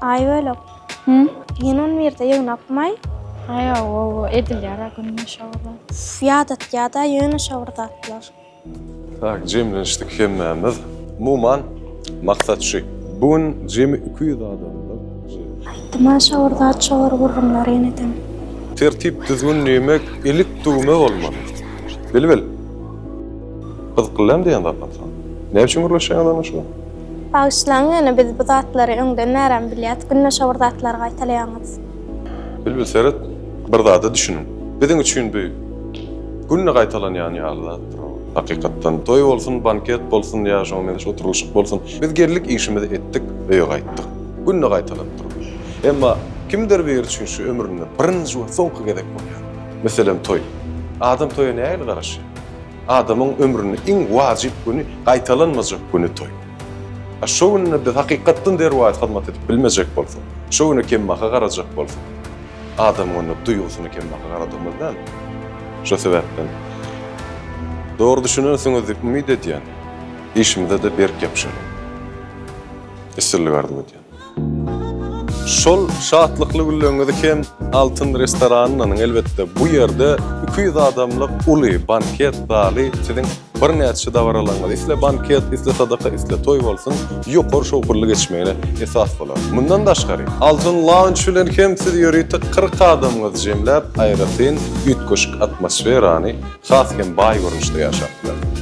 Aýbölek. Hü? Ýene on birde ýygnakmaý? Aý hawa, edilýär-ä günde şo bir zat. Üf, ýadatýa-da ýöne şo bir zatlar. Tak, jemlenişdik hemmämiz. Umuman, maksat şu. Bu gün jemi 200 adamlyk. Aýtdym-a şo bir zat, şo bir gürrüňler ýenedem. Tertip-düzgün diýmek ilik düwme bolmaly. Bilbil. Gyzykly dälmi diýen zatlar saňa? Näme üçin gürleşýäňiz onda şu? Bagyşlaň ýöne biz bu zatlary öňden bärem bilýäs, günde şo bir zatlary gaýtalaýaňyz. Bilbil seret, bir zada düşüniň. Biziň üçin bu günde gaýtalanýan ýaly zatdyr. Hakykatdan toý bolsun, banket bolsun ýa şoňa meňzeş oturylyşyk bolsun, biz geldik işimizi etdik, öýe gaýtdyk. Günde gaýtalanyp dur. Emma kimdir biri üçin şu ömründe birinji we soňky gezek bolýar. Meselem toý. Adam toýa nähili garaşýar? Adamyň ömründe iň wajyp güni, gaýtalanmajak güni toý. A şo günde biz hakykatdan derwaýys hyzmat edip bilmejek bolsak, şo güne kembaha garajak bolsak, adamyň onda duýgusyna kembaha garadygymyz dälmi? Şo sebäpden dogry düşünensiňiz diýip umyt edýän. Işimize-de berk ýapyşalyň. Üstünlik arzuw edýän. Şol şatlykly günleriňizi hem Altyn restoranynanyň, elbetde, bu ýerde 200 adamlyk uly banket zaly siziň birnäçe dabaralaryňyz, isle banket, isle sadaka, isle toý bolsun, ýokary şowhunly geçmegine esas bolar. Mundan daşgary, Altyn Lounge bilen hem siz ýörite 40 adamyňyzy jemläp, aýratyn üýtgeşik atmosferany has hem baý görnüşde ýaşap bilersiňiz.